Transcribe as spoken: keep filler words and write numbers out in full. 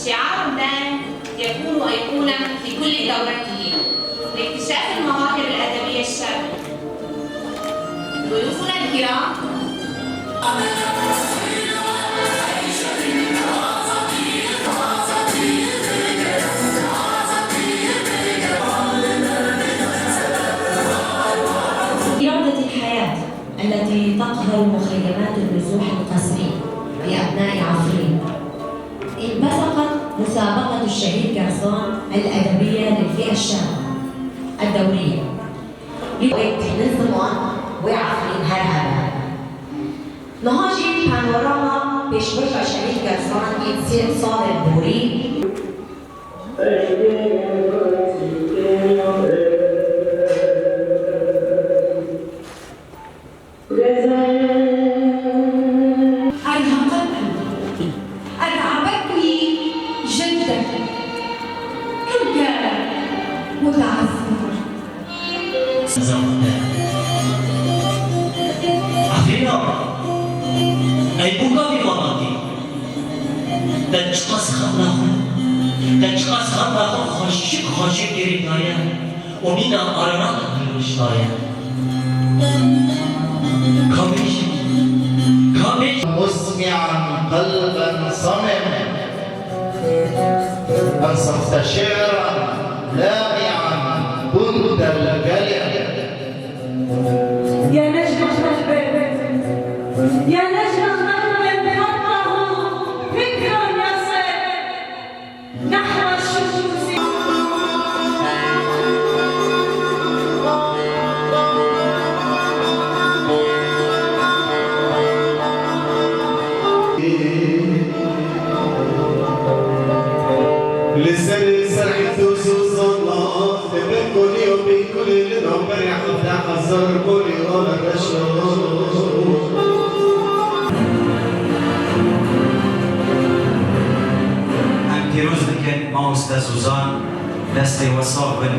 شعار الدائم يكون أيقونة في كل دورته لاكتشاف المواهب الأدبية الشابة. ضيوفنا الكرام، إرادة الحياة التي تقهر مخيمات النزوح القسري في أبناء عفرين. انبثقت مسابقة الشهيد قرصان الأدبية للفئة الشابة الدورية. Wê tînin ziman wê Efrîn her hebe. Niha jî panorama pêşbirka Şehîd Kersan ên sê salên borî. أرهقتني، أتعبتني جدا. كم كان متعذبا. Efrîna, ey boka vî welatî. Te çiqas xemla xwe, te çiqas xemla xwe xweşik xweşik girêdaye û mîna arana te pêroştaye. Ka bêjî, ka bêjî. مسمعا قلبا صمم، أن صفت شعرا لامعا بند القلم. يا نجم قلبي، يا نجم قلبي، خطه فكر يصل نحو الشموس. Li ser serhît û zozana, li ber kolî û bî kulî li navberê hevdeh hezar kolî û li reş û. Em pîroz dikin mamoste Zozan, destê we sax bin.